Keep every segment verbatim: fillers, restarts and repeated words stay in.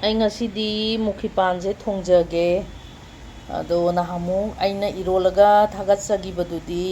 ꯑꯩ ꯉꯁꯤꯗꯤ ꯃꯨꯈꯤ ꯄꯥꯟꯁꯦ ꯊꯣꯡꯖꯒꯦ꯫ ꯑꯗꯣ ꯅꯍꯥꯟꯃꯨꯛ ꯑꯩꯅ ꯏꯔꯣꯜꯂꯒ ꯊꯥꯒꯠꯆꯈꯤꯕꯗꯨꯗꯤ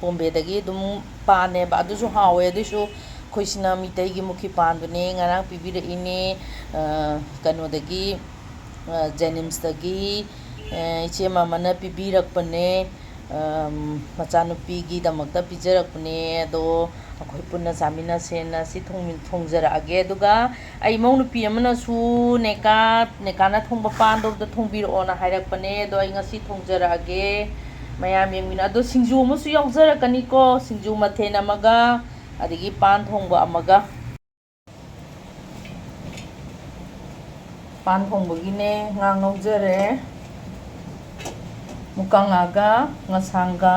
ꯕꯣꯝꯕꯦꯗꯒꯤ ꯑꯗꯨꯝ ꯄꯥꯟꯅꯦꯕ, ꯑꯗꯨꯁꯨ ꯍꯥꯎꯋꯦ꯫ ꯑꯗꯨꯏꯁꯨ ꯑꯩꯈꯣꯏꯁꯤꯅ ꯃꯤꯇꯩꯒꯤ ꯃꯨꯈꯤ ꯄꯥꯟꯗꯨꯅꯦ, ꯉꯔꯥꯡ ꯄꯤꯕꯤꯔꯛꯏꯅꯦ, ꯑ, ꯀꯩꯅꯣꯗꯒꯤ, ꯑ, ꯖꯦꯅꯤꯝꯁꯇꯒꯤ, ꯑ, ꯏꯆꯦ ꯃꯃꯥꯅ ꯄꯤꯕꯤꯔꯛꯄꯅꯦ꯫ ꯑꯝ, ꯃꯆꯥꯅꯨꯄꯤꯒꯤꯗꯃꯛꯇ ꯄꯤꯖꯔꯛꯄꯅꯦ꯫ ꯑꯗꯣ ꯑꯩꯈꯣꯏ ꯄꯨꯟꯅ ꯆꯥꯃꯤꯟꯅꯁꯦꯅ ꯁꯤ ꯊꯣꯡꯃꯤ-, ꯊꯣꯡꯖꯔꯛꯑꯒꯦ꯫ ꯑꯗꯨꯒ ꯑꯩ ꯏꯃꯧ ꯅꯨꯄꯤ ꯑꯃꯅꯁꯨ ꯅꯦꯀꯥ, ꯅꯦꯀꯥꯅ ꯊꯣꯡꯕ ꯄꯥꯟꯗꯣ ꯑꯝꯇ ꯊꯣꯡꯕꯤꯔꯛꯑꯣꯅ ꯍꯥꯏꯔꯛꯄꯅꯦ꯫ ꯑꯗꯣ ꯑꯩ ꯉꯁꯤ ꯊꯣꯡꯖꯔꯛꯑꯒꯦ꯫ ꯃꯌꯥꯝ ꯌꯦꯡꯃꯤꯟꯅ-, ꯑꯗꯣ ꯁꯤꯡꯖꯨ ꯑꯃꯁꯨ ꯌꯥꯎꯖꯔꯛꯀꯅꯤꯀꯣ꯫ ꯁꯤꯡꯖꯨ ꯃꯊꯦꯜ ꯑꯃꯒ, ꯑꯗꯒꯤ ꯄꯥꯟ ꯊꯣꯡꯕ ꯑꯃꯒ꯫ ꯄꯥꯟ ꯊꯣꯡꯕꯒꯤꯅꯦ, ꯉꯥ ꯉꯧꯖꯔꯦ꯫ ꯃꯨꯀꯥ ꯉꯥꯒ ꯉꯁꯥꯡꯒ꯫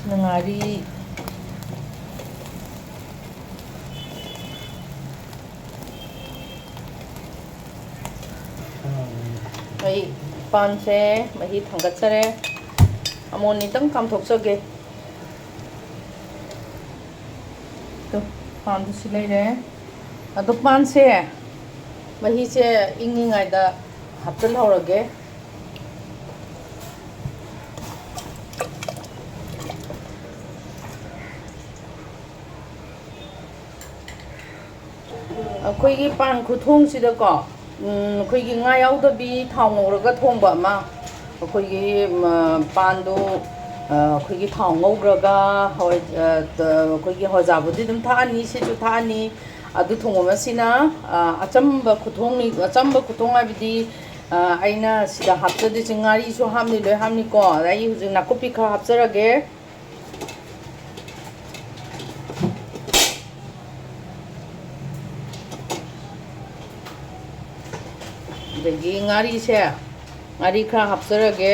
ꯉꯥꯔꯤ꯫ ꯑꯩ ꯄꯥꯟꯁꯦ ꯃꯍꯤ ꯊꯥꯡꯒꯠꯆꯔꯦ꯫ ꯑꯃꯣꯟ ꯈꯤꯇꯪ ꯀꯥꯝꯊꯣꯛꯆꯒꯦ꯫ ꯇꯨ, ꯄꯥꯟꯗꯨꯁꯨ ꯂꯩꯔꯦ꯫ ꯑꯗꯣ ꯄꯥꯟꯁꯦ ꯃꯍꯤꯁꯦ ꯏꯪꯉꯤꯉꯩꯗ ꯍꯥꯞꯆꯤꯜꯍꯧꯔꯒꯦ꯫ ꯑꯩꯈꯣꯏꯒꯤ ꯄꯥꯟ ꯈꯨꯊꯣꯡꯁꯤꯗꯀꯣ, ꯎꯝ, ꯑꯩꯈꯣꯏꯒꯤ ꯉꯥ ꯌꯥꯎꯗꯕꯤ ꯊꯥꯎ ꯉꯧꯔꯒ ꯊꯣꯡꯕ ꯑꯃ, ꯑꯩꯈꯣꯏꯒꯤ, ꯃ, ꯄꯥꯟꯗꯣ, ꯑ, ꯑꯩꯈꯣꯏꯒꯤ ꯊꯥꯎ ꯉꯧꯈ꯭ꯔꯒ, ꯍꯋꯥꯏ-, ꯑ, ꯇ-, ꯑꯩꯈꯣꯏꯒꯤ ꯍꯋꯥꯏꯖꯥꯔꯕꯨꯗꯤ ꯑꯗꯨꯝ ꯊꯥꯛꯑꯅꯤ, ꯁꯤꯁꯨ ꯊꯥꯛꯑꯅꯤ꯫ ꯑꯗꯨ ꯊꯣꯡꯕ ꯑꯃꯁꯤꯅ, ꯑ, ꯑꯆꯝꯕ ꯈꯨꯊꯣꯡꯅꯤ꯫ ꯑꯆꯝꯕ ꯈꯨꯊꯣꯡ ꯍꯥꯏꯕꯗꯤ, ꯑ, ꯑꯩꯅ ꯁꯤꯗ ꯍꯥꯞꯆꯗꯣꯏꯁꯦ ꯉꯥꯔꯤꯁꯨ ꯍꯥꯞꯅꯤ, ꯂꯣꯏ ꯍꯥꯞꯅꯤꯀꯣ꯫ ꯑꯗ ꯑꯩ ꯍꯧꯖꯤꯛ ꯅꯥꯀꯨꯞꯄꯤ ꯈꯔ ꯍꯥꯞꯆꯔꯒꯦ꯫ ꯑꯗꯒꯤ ꯉꯥꯔꯤꯁꯦ, ꯉꯥꯔꯤ ꯈꯔ ꯍꯥꯞꯆꯔꯒꯦ꯫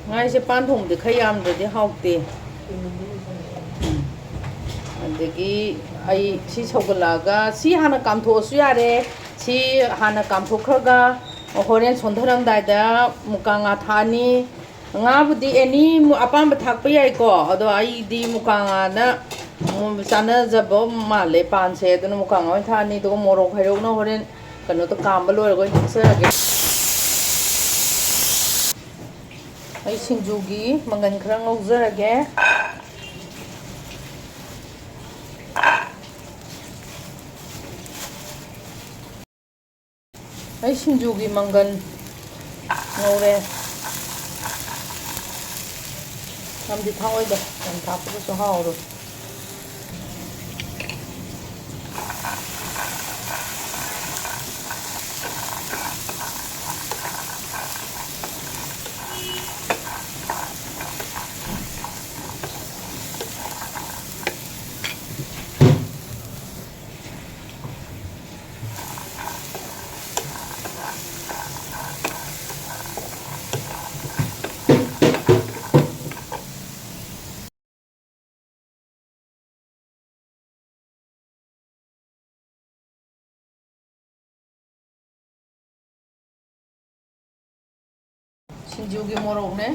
ꯉꯥꯔꯤꯁꯦ ꯄꯥꯟ ꯊꯣꯡꯕꯗꯤ ꯈꯔ ꯌꯥꯝꯗ꯭ꯔꯗꯤ ꯍꯥꯎꯇꯦ꯫ ꯎꯝ꯫ ꯑꯗꯒꯤ ꯑꯩ ꯁꯤ ꯁꯧꯒꯠꯂꯛꯑꯒ, ꯁꯤ ꯍꯥꯟꯅ ꯀꯥꯝꯊꯣꯛꯑꯁꯨ ꯌꯥꯔꯦ꯫ ꯁꯤ ꯍꯥꯟꯅ ꯀꯥꯝꯊꯣꯛꯈ꯭ꯔꯒ ꯍꯣꯔꯦꯟ ꯁꯣꯟꯊꯔꯝꯗꯥꯏꯗ ꯃꯨꯀꯥ ꯉꯥ ꯊꯥꯛꯑꯅꯤ꯫ ꯉꯥꯕꯨꯗꯤ ꯑꯦꯅꯤ ꯑꯄꯥꯝꯕ ꯊꯥꯛꯄ ꯌꯥꯏꯀꯣ, ꯑꯗꯣ ꯑꯩꯗꯤ ꯃꯨꯀꯥ ꯉꯥꯅ ꯆꯥꯟꯅꯖꯕ ꯃꯥꯜꯂꯦ ꯄꯥꯟꯁꯦ, ꯑꯗꯨꯅ ꯃꯨꯀꯥ ꯉꯥ ꯑꯣꯏꯅ ꯊꯥꯛꯑꯅꯤ꯫ ꯑꯗꯨꯒ ꯃꯣꯔꯣꯛ ꯍꯩꯔꯧꯅ ꯍꯣꯔꯦꯟ ꯀꯩꯅꯣꯗꯣ ꯀꯥꯝꯕ ꯂꯣꯏꯔꯒ ꯑꯣꯏꯅ ꯊꯥꯛꯆꯔꯒꯦ꯫ ꯑꯩ ꯁꯤꯡꯖꯨꯒꯤ ꯃꯪꯒꯟ ꯈꯔ ꯉꯧꯖꯔꯒꯦ꯫ ꯑꯩ ꯁꯤꯡꯖꯨꯒꯤ ꯃꯪꯒꯟ ꯉꯧꯔꯦ꯫ ꯌꯥꯝꯗꯤ ꯊꯥꯛꯑꯣꯏꯗ, ꯌꯥꯝ ꯊꯥꯛꯄꯗꯁꯨ ꯍꯥꯎꯔꯣꯏ꯫ ꯁꯤꯡꯖꯨꯒꯤ ꯃꯣꯔꯣꯛꯅꯦ꯫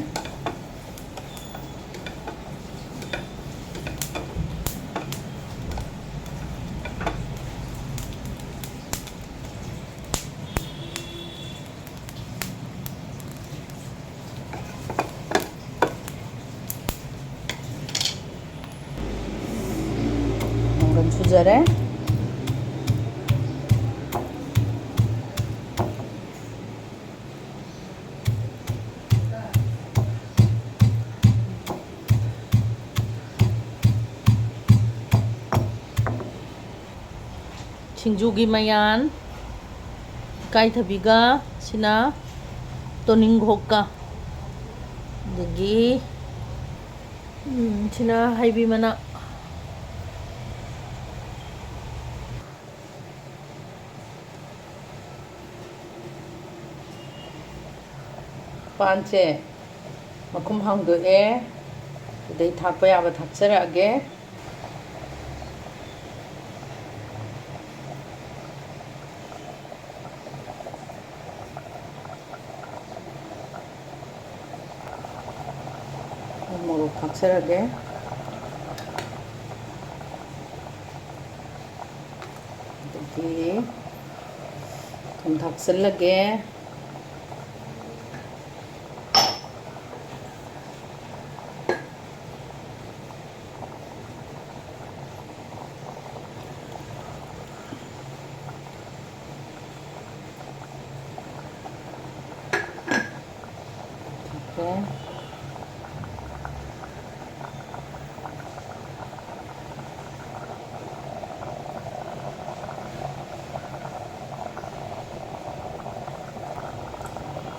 ꯃꯪꯒꯟ ꯁꯨꯖꯔꯦ꯫ ꯁꯤꯡꯖꯨꯒꯤ ꯃꯌꯥꯟ ꯏꯀꯥꯏꯊꯕꯤꯒ, ꯁꯤꯅ ꯇꯣꯅꯤꯡꯈꯣꯛꯀ, ꯑꯗꯒꯤ, ꯎꯝ, ꯁꯤꯅ ꯍꯩꯕꯤ ꯃꯅꯥ꯫ ꯄꯥꯟꯁꯦ ꯃꯈꯨꯝ ꯍꯥꯡꯗꯣꯛꯑꯦ꯫ ꯑꯗꯩ ꯊꯥꯛꯄ ꯌꯥꯕ ꯊꯥꯛꯆꯔꯛꯑꯒꯦ꯫ ꯃꯣꯔꯣꯛ ꯊꯥꯛꯆꯔꯒꯦ꯫ ꯑꯗꯒꯤ ꯊꯨꯝ ꯊꯥꯛꯆꯤꯜꯂꯒꯦ꯫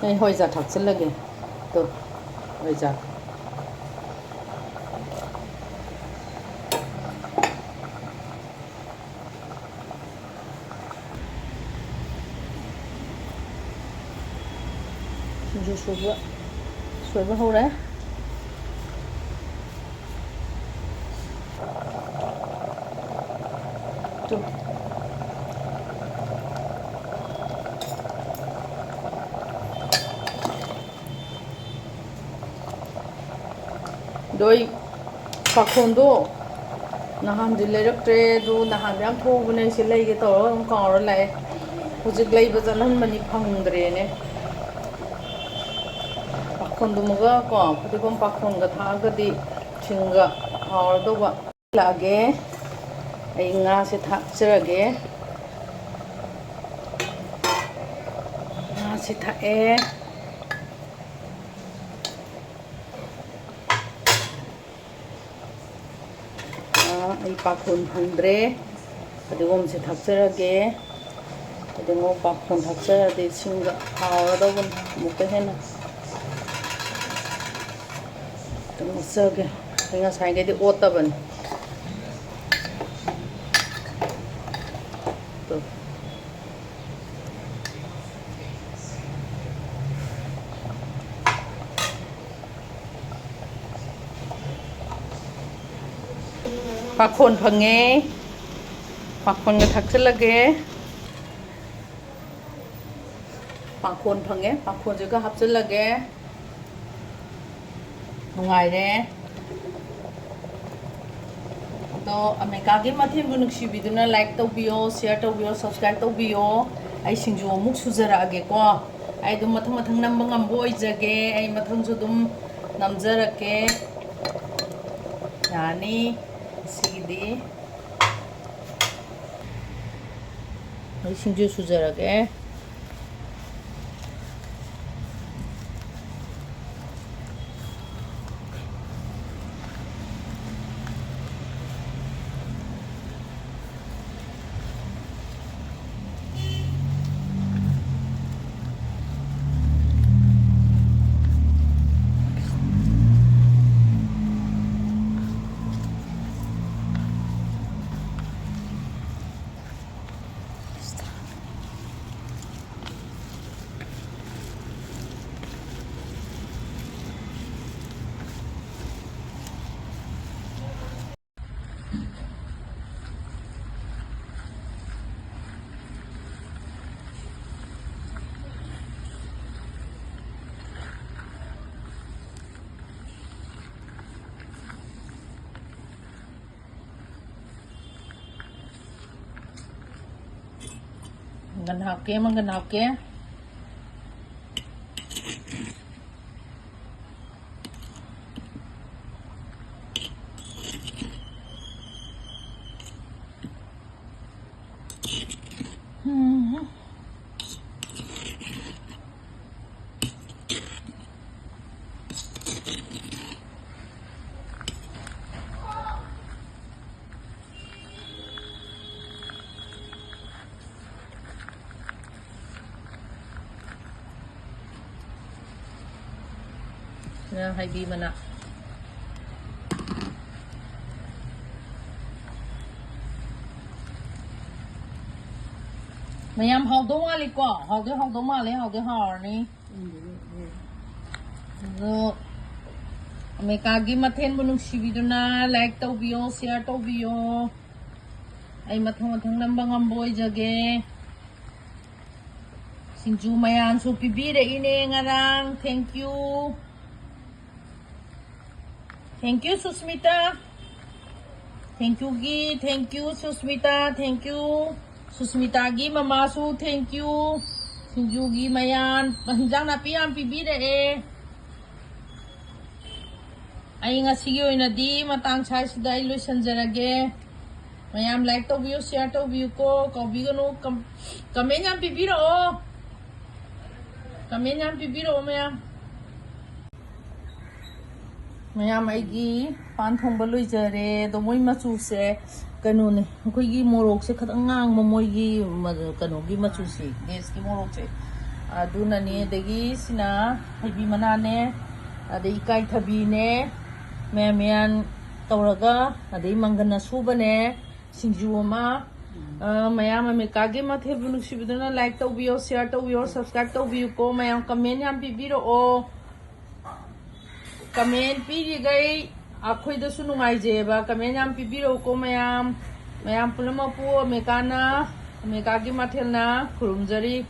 ꯑꯩ ꯍꯣꯏꯖꯥ ꯊꯥꯛꯆꯤꯜꯂꯒꯦ꯫ ꯇꯣ, ꯍꯣꯏꯖꯥ꯫ ꯁꯤꯡꯖꯨ ꯁꯨꯕ, ꯁꯣꯏꯕ ꯍꯧꯔꯦ꯫ ꯇꯨ꯫ ꯑꯗꯣ ꯑꯩ ꯄꯥꯈꯣꯟꯗꯣ ꯅꯍꯥꯟꯗꯤ ꯂꯩꯔꯛꯇ꯭ꯔꯦ, ꯑꯗꯨ ꯅꯍꯥꯟꯗꯤ ꯌꯥꯝ ꯊꯣꯛꯎꯕꯅꯦ, ꯑꯩꯁꯦ ꯂꯩꯒꯦ ꯇꯧꯔꯒ ꯑꯗꯨꯝ ꯀꯥꯎꯔ ꯂꯥꯛꯑꯦ꯫ ꯍꯧꯖꯤꯛ ꯂꯩꯕ ꯆꯠꯍꯟꯕꯅꯤ, ꯐꯪꯗ꯭ꯔꯦꯅꯦ꯫ ꯄꯥꯈꯣꯟꯗꯨꯃꯒ ꯀꯣ, ꯐꯗꯤꯒꯣꯝ ꯄꯥꯈꯣꯟꯒ ꯊꯥꯛꯑꯒꯗꯤ ꯁꯤꯡꯒ ꯍꯥꯎꯔꯗꯧꯕ꯫ ꯂꯥꯛꯑꯒꯦ꯫ ꯑꯩ ꯉꯥꯁꯦ ꯊꯥꯛꯆꯔꯒꯦ꯫ ꯉꯥꯁꯦ ꯊꯥꯛꯑꯦ꯫ ꯑꯥ, ꯑꯩ ꯄꯥꯈꯣꯟ ꯐꯪꯗ꯭ꯔꯦ꯫ ꯐꯗꯤꯒꯣꯝꯁꯦ ꯊꯥꯛꯆꯔꯒꯦ꯫ ꯐꯗꯤꯒꯣꯝ ꯄꯥꯈꯣꯟ ꯊꯥꯛꯆꯔꯗꯤ ꯁꯤꯡꯗ ꯍꯥꯎꯔꯗꯧꯕꯅꯤ ꯑꯃꯨꯛꯀ ꯍꯦꯟꯅ꯫ ꯈꯤꯇꯪ ꯉꯧꯆꯒꯦ꯫ ꯑꯩ ꯉꯁꯥꯏꯈꯩꯗꯤ ꯑꯣꯠꯇꯕꯅꯤ꯫ ꯇꯨ꯫ ꯄꯥꯈꯣꯟ ꯐꯪꯉꯦ꯫ ꯄꯥꯈꯣꯟꯒ ꯊꯥꯛꯆꯤꯜꯂꯒꯦ꯫ ꯄꯥꯈꯣꯟ ꯐꯪꯉꯦ꯫ ꯄꯥꯈꯣꯟꯁꯤꯒ ꯍꯥꯞꯆꯤꯜꯂꯒꯦ꯫ ꯅꯨꯡꯉꯥꯏꯔꯦ꯫ ꯑꯗꯣ ꯑꯃꯦꯔꯤꯀꯥꯒꯤ ꯃꯊꯦꯜꯕꯨ ꯅꯨꯡꯁꯤꯕꯤꯗꯨꯅ like ꯇꯧꯕꯤꯌꯣ, share ꯇꯧꯕꯤꯌꯣ, subscribe ꯇꯧꯕꯤꯌꯣ꯫ ꯑꯩ ꯁꯤꯡꯖꯨ ꯑꯃꯨꯛ ꯁꯨꯖꯔꯛꯑꯒꯦꯀꯣ꯫ ꯑꯩ ꯑꯗꯨꯝ ꯃꯊꯪ ꯃꯊꯪ ꯅꯝꯕ ꯉꯝꯕ ꯑꯣꯏꯖꯒꯦ꯫ ꯑꯩ ꯃꯊꯪꯁꯨ ꯑꯗꯨꯝ ꯅꯝꯖꯔꯛꯀꯦ꯫ ꯌꯥꯅꯤ꯫ ꯁꯤꯒꯤꯗꯤ ꯑꯩ ꯁꯤꯡꯖꯨ ꯁꯨꯖꯔꯒꯦ꯫ ꯃꯪꯒꯟ ꯍꯥꯞꯀꯦ, ꯃꯪꯒꯟ ꯍꯥꯞꯀꯦ꯫ ꯎꯝ꯫ ꯁꯤꯅ ꯍꯩꯕꯤ ꯃꯅꯥ꯫ ꯃꯌꯥꯝ ꯍꯥꯎꯗꯧ ꯃꯥꯜꯂꯤꯀꯣ? ꯍꯥꯎꯗꯣꯏ ꯍꯥꯎꯗꯧ ꯃꯥꯜꯂꯦ, ꯍꯥꯎꯗꯣꯏ ꯍꯥꯎꯔꯅꯤ꯫ ꯑꯗꯣ ꯑꯃꯦꯔꯤꯀꯥꯒꯤ ꯃꯊꯦꯜꯕꯨ ꯅꯨꯡꯁꯤꯕꯤꯗꯨꯅ like ꯇꯧꯕꯤꯌꯣ, share ꯇꯧꯕꯤꯌꯣ꯫ ꯑꯩ ꯃꯊꯪ ꯃꯊꯪ ꯅꯝꯕ ꯉꯝꯕ ꯑꯣꯏꯖꯒꯦ꯫ ꯁꯤꯡꯖꯨ ꯃꯌꯥꯝꯁꯨ ꯄꯤꯕꯤꯔꯛꯏꯅꯦ ꯉꯔꯥꯡ꯫ Thank you꯫ Thank you, Susmita. Thank you ꯒꯤ, thank you, Susmita, thank you. ꯁꯨꯁꯃꯤꯇꯥꯒꯤ ꯃꯃꯥꯁꯨ thank you. ꯁꯤꯡꯖꯨꯒꯤ ꯃꯌꯥꯟ, ꯍꯤꯟꯖꯥꯡ ꯅꯥꯄꯤ ꯌꯥꯝ ꯄꯤꯕꯤꯔꯛꯑꯦ꯫ ꯑꯩ ꯉꯁꯤꯒꯤ ꯑꯣꯏꯅꯗꯤ ꯃꯇꯥꯡ ꯁ꯭ꯋꯥꯏꯁꯤꯗ ꯑꯩ ꯂꯣꯏꯁꯤꯟꯖꯔꯒꯦ꯫ ꯃꯌꯥꯝ like ꯇꯧꯕꯤꯌꯨ, share ꯇꯧꯕꯤꯌꯨꯀꯣ, ꯀꯥꯎꯕꯤꯒꯅꯨ꯫ Com-, comment ꯌꯥꯝ ꯄꯤꯕꯤꯔꯛꯑꯣ, comment ꯌꯥꯝ ꯄꯤꯕꯤꯔꯛꯑꯣ ꯃꯌꯥꯝ꯫ ꯃꯌꯥꯝ, ꯑꯩꯒꯤ ꯄꯥꯟ ꯊꯣꯡꯕ ꯂꯣꯏꯖꯔꯦ꯫ ꯑꯗꯣ ꯃꯣꯏ ꯃꯆꯨꯁꯦ ꯀꯩꯅꯣꯅꯦ, ꯑꯩꯈꯣꯏꯒꯤ ꯃꯣꯔꯣꯛꯁꯦ ꯈꯤꯇꯪ ꯉꯥꯡꯕ, ꯃꯣꯏꯒꯤ ꯃ-, ꯀꯩꯅꯣꯒꯤ ꯃꯆꯨꯁꯦ, gas ꯀꯤ ꯃꯣꯔꯣꯛꯁꯦ꯫ ꯑꯗꯨꯅꯅꯦ꯫ ꯑꯗꯒꯤ ꯁꯤꯅ ꯍꯩꯕꯤ ꯃꯅꯥꯅꯦ, ꯑꯗꯩ ꯏꯀꯥꯏꯊꯕꯤꯅꯦ, ꯃꯌꯥꯟ ꯃꯌꯥꯟ ꯇꯧꯔꯒ, ꯑꯗꯩ ꯃꯪꯒꯟ ꯑꯁꯨꯕꯅꯦ, ꯁꯤꯡꯖꯨ ꯑꯃ꯫ ꯑ, ꯃꯌꯥꯝ ꯑꯃꯦꯔꯤꯀꯥꯒꯤ ꯃꯊꯦꯜꯕꯨ ꯅꯨꯡꯁꯤꯕꯤꯗꯨꯅ like ꯇꯧꯕꯤꯌꯣ, share ꯇꯧꯕꯤꯌꯣ, subscribe ꯇꯧꯕꯤꯌꯨꯀꯣ꯫ ꯃꯌꯥꯝ comment ꯌꯥꯝ ꯄꯤꯕꯤꯔꯛꯑꯣ꯫ Comment ꯄꯤꯔꯤꯈꯩ ꯑꯩꯈꯣꯏꯗꯁꯨ ꯅꯨꯡꯉꯥꯏꯖꯩꯑꯕ꯫ Comment ꯌꯥꯝ ꯄꯤꯕꯤꯔꯛꯎꯀꯣ ꯃꯌꯥꯝ꯫ ꯃꯌꯥꯝ ꯄꯨꯝꯅꯃꯛꯄꯨ ꯑꯃꯦꯔꯤꯀꯥꯅ, ꯑꯃꯦꯔꯤꯀꯥꯒꯤ ꯃꯊꯦꯜꯅ ꯈꯨꯔꯨꯝꯖꯔꯤ꯫